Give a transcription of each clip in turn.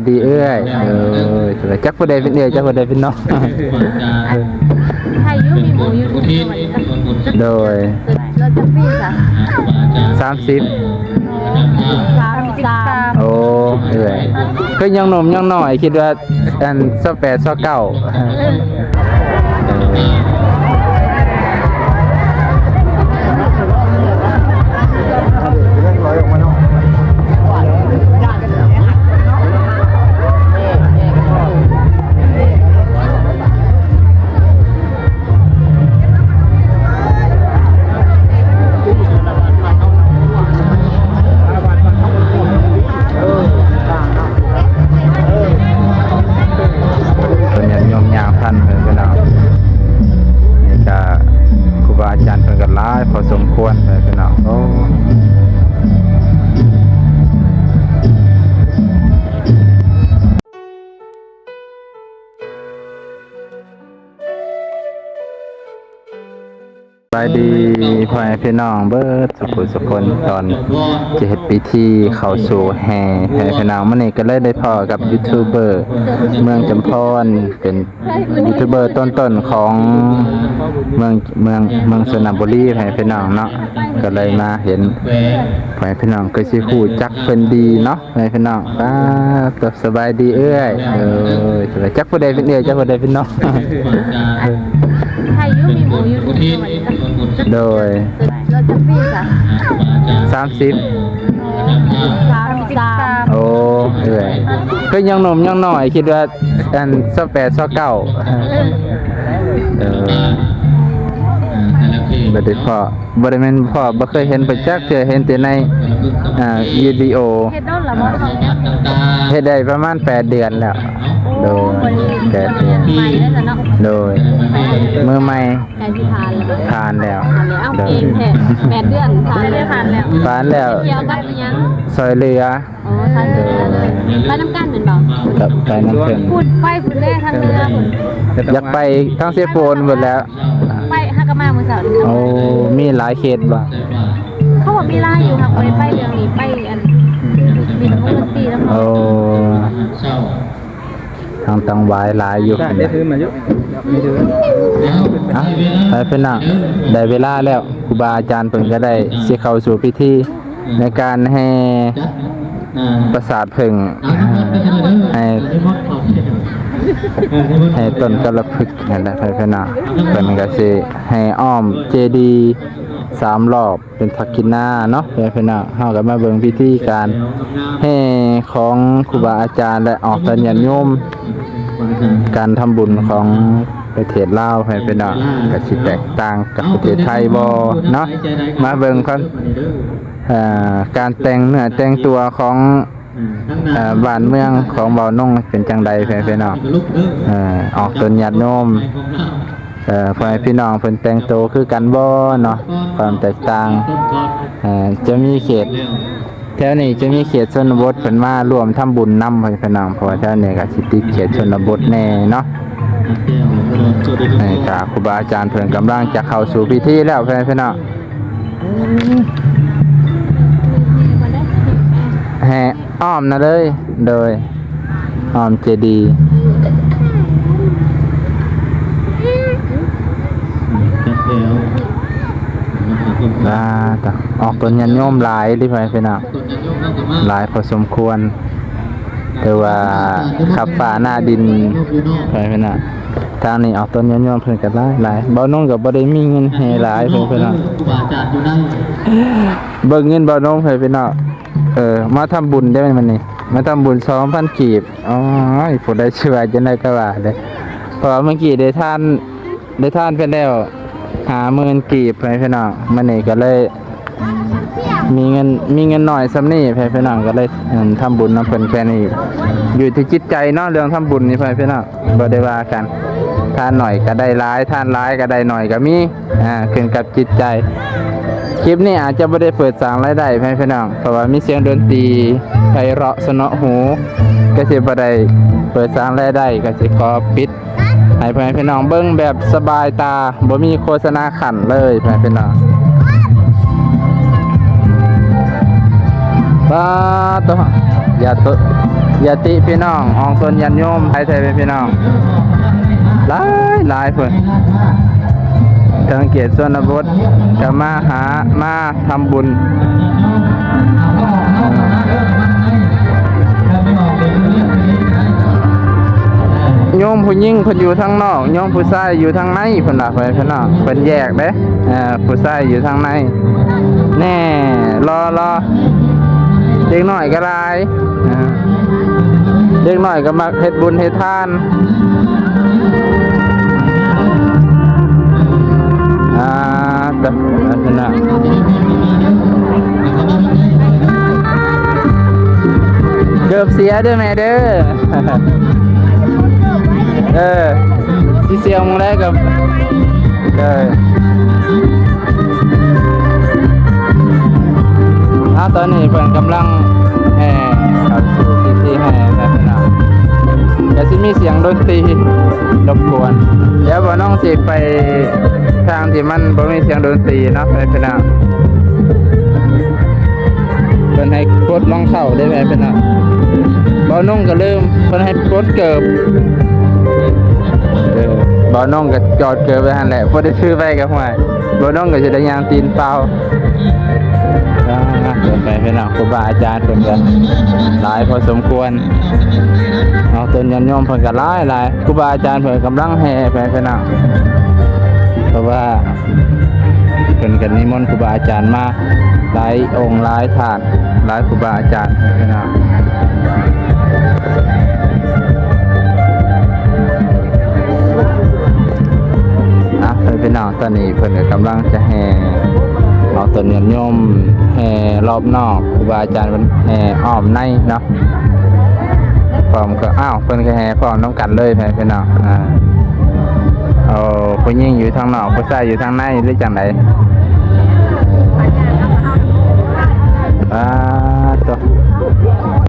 ດີເອື້ອຍ ເອີຍ ຈັກຜູ້ໃດເປັນເອື້ອຍ ຈັກຜູ້ໃດເປັນນ້ອງ ໃຫ້ຢູ່ ມີໝູ່ຢູ່ ໂດຍ ເຈົ້າຈັກປີຊະ? ສາມສິບ ສາມສິບສາມ ໂອ້ ເອື້ອຍ ຄືຍັງໜຸ່ມຍັງນ້ອຍ ຄິດວ່າ ອັນ ຊາວແປດ ຊາວເກົ້າ ເພິ່ນຍັງໂຍມຍ່າງພັນເພິ່ນພີ່ນ້ອງ ນີ້ກະຄູບາອາຈານເພິ່ນກະຫຼາຍພໍສົມຄວນເພິ່ນພີ່ນ້ອງ ໂອ້. ສະບາຍດີພໍ່ແມ່ພີ່ນ້ອງເບິດສຸຂູສຸຄົນ ຕອນຈະເຮັດພິທີເຂົ້າສູ່ແຫ່ ພໍ່ແມ່ພີ່ນ້ອງ ມື້ນີ້ກະເລີຍໄດ້ພໍ້ກັບຢູທູບເບີເມືອງຈຳພອນ ເປັນຢູທູບເບີຕົ້ນໆຂອງເມືອງ ເມືອງ ເມືອງຊົນນະບູລີ ພໍ່ແມ່ພີ່ນ້ອງເນາະ ກະເລີຍມາເຫັນ ພໍ່ແມ່ພີ່ນ້ອງກະຊິຮູ້ຈັກເພິ່ນດີເນາະ. ແມ່ພີ່ນ້ອງ ປາດ ສະບາຍດີເອື້ອຍ ເອີຍ ຈັກຜູ້ໃດເປັນເອື້ອຍ ຈັກຜູ້ໃດເປັນນ້ອງ ໃຫ້ຢູ່ ມີໝູ່ຢູ່ ໂດຍ ເຈົ້າຈັກປີຊະ? ສາມສິບ ສາມສິບສາມ ໂອ້ ເອື້ອຍ ຄືຍັງໜຸ່ມຍັງນ້ອຍ ຄິດວ່າ ອັນ ຊາວແປດ ຊາວເກົ້າ ເອີ ບໍ່ໄດ້ພໍ້ ບໍ່ໄດ້ແມ່ນພໍ້ ບໍ່ເຄີຍເຫັນເພິ່ນຈັກເທື່ອ ເຫັນແຕ່ໃນ ອ່າ ວິດີໂອ ເຮັດດົນລະບໍ່? ເຮັດໄດ້ປະມານແປດເດືອນແລ້ວ ໂດຍ ແປດເດືອນ ໂດຍ ມືໃໝ່ ໃກ້ຊິຜ່ານແລ້ວ ຜ່ານແລ້ວ ຜ່ານແລ້ວ ເອົ້າ ໂດຍ ເກັ່ງແທ້ ແປດເດືອນ ຜ່ານແລ້ວ ຜ່ານແລ້ວ ກ່ຽວກັບອີ່ຫຍັງ? ຊ່ອຍເຫຼືອ ອໍ ສາຍເຫຼືອເລີຍ ໄປນຳກັນແມ່ນບໍ່? ກະໄປນຳເພິ່ນ ພຸ້ນ ໄປພຸ້ນແດ່ ທາງເຫຼືອພຸ້ນ ຢາກໄປທາງເຊໂປນພຸ້ນແຫຼະ ໄປ ຫາກະມາມື້ເຊົ້ານີ້ ໂອ້ ມີຫຼາຍເຂດບໍ່? ເຂົາວ່າມີຫຼາຍຢູ່ ຫາກບໍ່ໄດ້ໄປເລື່ອງນີ້ ໄປອັນ ບິນຂອງເພິ່ນຕີນຳ ໂອ້ ທາງຕັງຫວາຍຫຼາຍຢູ່ ເອົາ ໄປເພິ່ນນະ ໄດ້ເວລາແລ້ວ ຄູບາອາຈານເພິ່ນກະໄດ້ຊິເຂົ້າສູ່ພິທີ ໃນການແຫ່ປາສາດເຜິ້ງ ໃຫ້ ໃຫ້ຕົ້ນກາລະພຶກຫັ້ນແຫຼະ ເພິ່ນນະ ເພິ່ນກະຊິແຫ່ອ້ອມເຈດີສາມລອບ ເປັນທັກກິນນາເນາະ ເພື່ອນພີ່ນ້ອງ ເຮົາກະມາເບິ່ງພິທີການແຫ່ຂອງຄູບາອາຈານ ແລະ ອອກຕາຍາດໂຍມ ການທຳບຸນຂອງປະເທດລາວ ເພື່ອນພີ່ນ້ອງ ກະຊິແຕກຕ່າງກັບປະເທດໄທບໍ່ເນາະ ມາເບິ່ງກ່ອນ ເອີ ການແຕ່ງເນື້ອແຕ່ງຕົວຂອງ ເອີ ບ້ານເມືອງຂອງບ່າວນົງເປັນຈັ່ງໃດ ເພື່ອນພີ່ນ້ອງ ເອີ ອອກຕົນຍາດໂຍມ ເອີ ພໍ່ແມ່ພີ່ນ້ອງເພິ່ນແຕ່ງໂຕຄືກັນບໍ່ເນາະ ຄວາມແຕກຕ່າງ ເອີ ຈະມີເຂດ ແຖວນີ້ຈະມີເຂດຊົນນະບົດເພິ່ນມາຮ່ວມທຳບຸນນຳ ພໍ່ແມ່ພີ່ນ້ອງ ເພາະວ່າແຖວນີ້ກະຊິຕິດເຂດຊົນນະບົດແດ່ເນາະ ນີ້ກະຄູບາອາຈານເພິ່ນກຳລັງຈະເຂົ້າສູ່ພິທີແລ້ວ ພໍ່ແມ່ພີ່ນ້ອງ ແຫ່ອ້ອມນະເລີຍ ໂດຍ ອ້ອມເຈດີ ອາ ອອກຕົນຍາດໂຍມຫຼາຍເດ ພໍ່ແມ່ພີ່ນ້ອງ ຫຼາຍພໍສົມຄວນ ຖືວ່າຄັບຟ້າໜ້າດິນ ພໍ່ແມ່ພີ່ນ້ອງ ທາງນີ້ອອກຕົນຍາດໂຍມເພິ່ນກະຫຼາຍໆ ບ່າວນົງກະບໍ່ໄດ້ມີເງິນແຫ່ຫຼາຍ ເພິ່ນ ພີ່ນ້ອງ ເບິ່ງເງິນບ່າວນົງ ເພິ່ນ ພີ່ນ້ອງ ເອີ ມາທຳບຸນໄດ້ມື້ນີ້ ມາທຳບຸນສອງພັນກີບ ໂອ້ຍ ຜູ້ໃດຊິວ່າຈັ່ງໃດກະວ່າເດ້ ເພາະວ່າມື້ກີ້ໄດ້ທານ ໄດ້ທານເພິ່ນແລ້ວຫ້າໝື່ນກີບ ພໍ່ແມ່ພີ່ນ້ອງ ມື້ນີ້ກະເລີຍມີເງິນ ມີເງິນໜ້ອຍສ່ຳນີ້ ພໍ່ແມ່ພີ່ນ້ອງ ກະເລີຍ ເອີ່ມ ທຳບຸນນຳເພິ່ນແຄ່ນີ້ ຢູ່ທີ່ຈິດໃຈເນາະ ເລື່ອງທຳບຸນນີ້ ພໍ່ແມ່ພີ່ນ້ອງ ບໍ່ໄດ້ວ່າກັນ ທານໜ້ອຍກະໄດ້ຫຼາຍ ທານຫຼາຍກະໄດ້ໜ້ອຍກະມີ ອາ ຂຶ້ນກັບຈິດໃຈ ຄລິບນີ້ອາດຈະບໍ່ໄດ້ເປີດສ້າງລາຍໄດ້ ພໍ່ແມ່ພີ່ນ້ອງ ເພາະວ່າມີສຽງດົນຕີໄພເຣາະສະເນາະຫູ ກະຊິບໍ່ໄດ້ເປີດສ້າງລາຍໄດ້ ກະຊິຂໍປິດ ໃຫ້ພໍ່ແມ່ພີ່ນ້ອງເບິ່ງແບບສະບາຍຕາ ບໍ່ມີໂຄສະນາຂັ້ນເລີຍ ພໍ່ແມ່ພີ່ນ້ອງ ປາໂຕ ຢ່າໂຕ ຍາດຕິພີ່ນ້ອງ ອອງຕົນຍາດໂຍມ ຫຼາຍແທ້ພີ່ນ້ອງ ຫຼາຍໆ ເພິ່ນ ທາງເຂດຊົນນະບົດກໍມາຫາ ມາທຳບຸນ. ໂຍມຜູ້ຍິງເພິ່ນຢູ່ທາງນອກ ໂຍມຜູ້ຊາຍຢູ່ທາງໃນ ເພິ່ນວ່າ ເພິ່ນ ເພິ່ນເນາະ ເພິ່ນແຍກເດ້. ເອີ ຜູ້ຊາຍຢູ່ທາງໃນ ແນ່ ລໍໆ ເດັກນ້ອຍກໍຫຼາຍ ເອີ ເດັກນ້ອຍກໍມັກເຮັດບຸນເຮັດທານ. ອ່າ ຕະ ອັນນັ້ນນະ ເກີບເສຍເດີແມ່ເດີ. ເອີ ຊິເສຍໝ່ອງໃດກໍ ເອີ ອາ ຕອນນີ້ເພິ່ນກຳລັງແຫ່ເຂົ້າສູ່ພິທີແຫ່ແລ້ວພີ່ນ້ອງ ກໍຊິມີສຽງດົນຕີລົບກວນ. ດຽວບ່າວນ້ອງຊິໄປທາງທີ່ມັນບໍ່ມີສຽງດົນຕີເນາະພີ່ນ້ອງ. ເພິ່ນໃຫ້ປົດລອງເທ້າເດ້ແມ່ພີ່ນ້ອງ. ບ່າວນົງກໍລືມ ເພິ່ນໃຫ້ປົດເກີບ. ເອີ ບ່າວນົງກໍຈອດເກີບໄວ້ຫັ້ນແຫຼະ ບໍ່ໄດ້ຖືໄປກໍຫ້ວຍ ບ່າວນົງກໍຊິໄດ້ຍ່າງຕີນເປົ່າ. ອ່າ ເດີນໄປພີ່ນ້ອງ ຄູບາອາຈານເພິ່ນກໍຫຼາຍພໍສົມຄວນເນາະ ຕົ້ນຍາດໂຍມເພິ່ນກໍຫຼາຍໆ ຄູບາອາຈານເພິ່ນກຳລັງແຫ່ໄປພີ່ນ້ອງ ເພາະວ່າ ເພິ່ນກໍນິມົນຄູບາອາຈານມາຫຼາຍອົງຫຼາຍທ່ານ ຫຼາຍຄູບາອາຈານພີ່ນ້ອງ. ອ່ະ ເພື່ອນພີ່ນ້ອງ ຕອນນີ້ເພິ່ນກໍກຳລັງຈະແຫ່ເອົາຕົ້ນຍາດໂຍມ ແຫ່ລອບນອກ ຄູບາອາຈານເພິ່ນແຫ່ອ້ອມໃນເນາະ. ພ້ອມກໍ ອ້າວ ເພິ່ນກໍແຫ່ພ້ອມນຳກັນເລີຍ ພີ່ນ້ອງ. ອ່າ ໂອ້ ຜູ້ຍິງຢູ່ທາງນອກ ຜູ້ຊາຍຢູ່ທາງໃນ ຫຼືຈັ່ງໃດ? ປາດໂທ້.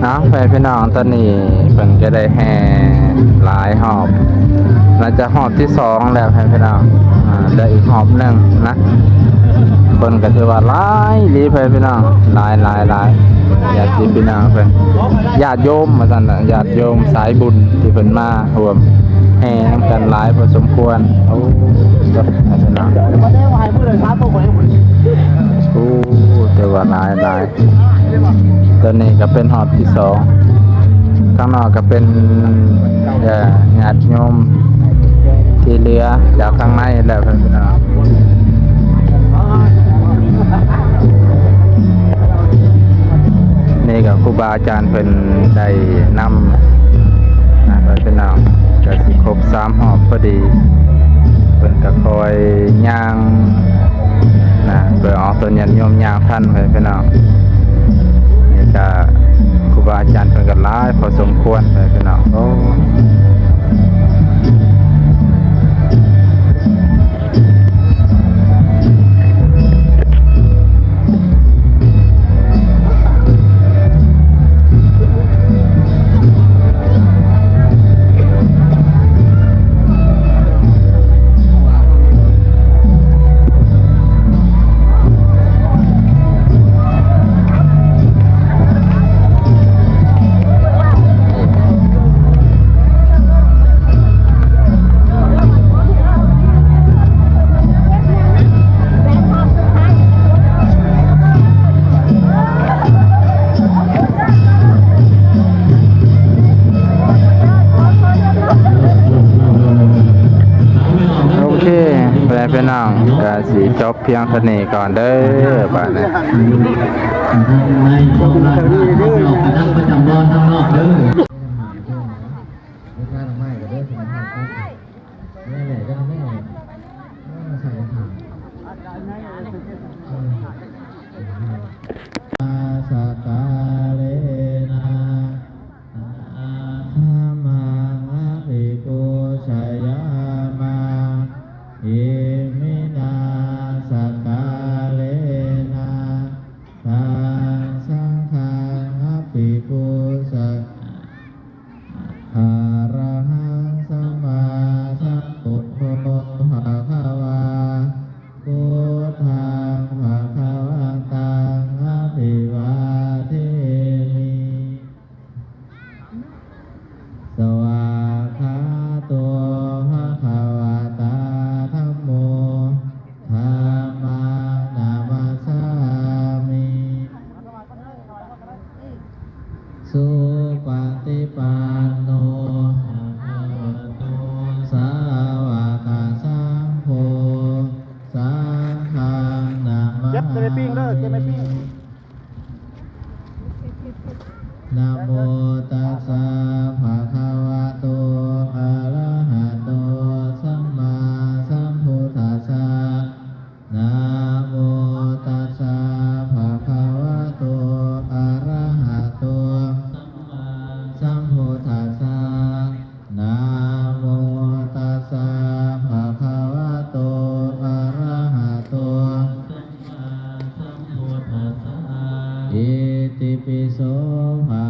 ເອົາ ພໍ່ແມ່ພີ່ນ້ອງ ຕອນນີ້ເພິ່ນກໍໄດ້ແຫ່ຫຼາຍຮອບ ໜ້າຈະຮອບທີສອງແລ້ວ ພໍ່ແມ່ພີ່ນ້ອງ. ອ່າ ໄດ້ອີກຮອບໜຶ່ງນະ ເພິ່ນກໍຖືວ່າຫຼາຍອີ່ຫຼີ ພໍ່ແມ່ພີ່ນ້ອງ ຫຼາຍໆ ຍາດຕິພີ່ນ້ອງເພິ່ນ ຍາດໂຍມວ່າຊັ້ນນະ ຍາດໂຍມສາຍບຸນທີ່ເພິ່ນມາຮ່ວມແຫ່ນຳກັນຫຼາຍພໍສົມຄວນ. ໂອ້ ພີ່ນ້ອງ ໂອ້ ຖືວ່າຫຼາຍໆ. ຕົວນີ້ກໍເປັນຮອບທີສອງ ຂ້າງນອກກໍເປັນ ເອີ ຍາດໂຍມທີ່ເຫຼືອຈາກຂ້າງໃນແລ້ວ ພີ່ນ້ອງ. ນີ້ກໍຄູບາອາຈານເພິ່ນໄດ້ນຳ ນະ ພີ່ນ້ອງ ກໍຊິຄົບສາມຮອບພໍດີ ເພິ່ນກໍຄ່ອຍຍ່າງ ນະ ເພື່ອອອກຕົນຍາດໂຍມຍ່າງທັນ ເພື່ອນພີ່ນ້ອງ. ນີ້ກະຄູບ ວ່າອາຈານເພິ່ນກໍຫຼາຍພໍສົມຄວນແຫຼະພີ່ນ້ອງ. ໂອ້ ໂອເຄ ແລ້ວພີ່ນ້ອງ ກໍຊິຈົບພຽງເທົ່ານີ້ກ່ອນເດີ ບາດນີ້. ສະກາເລນະ ທຳມັງອະພິປູຊະຍາມະ ອິມິນາສະກາເລນະ ຕັງສັງຄັງອະພິປູຊະ ອະລະຫັງສຳມາສຳພຸດໂທ ພະຄະວາ ພຸດທັງພະຄະວັນຕັງ ອະພິວາເທມິ. ສະວາກຂາໂຕ ພະຄະວະຕາ ທຳໂມ ທຳມັງນະມັດສາມິ. ສຸປະຕິປັນໂນ ສາວະກະສັງໂຄ ສັງຄັງນະມາມິ. ນະໂມຕັດສະ ພະຄະວະໂຕ ອະລະຫະໂຕ ສຳມາສຳພຸດທັດສະ. ນະໂມຕັດສະ ພະຄະວະໂຕ ອະລະຫະໂຕ ສຳມາສຳພຸດທັດສະ. ນະໂມຕັດສະ ພະຄະວະໂຕ ອະລະຫະໂຕ ສຳມາສຳພຸດທັດສະ. ອິຕິປິໂສ ພະ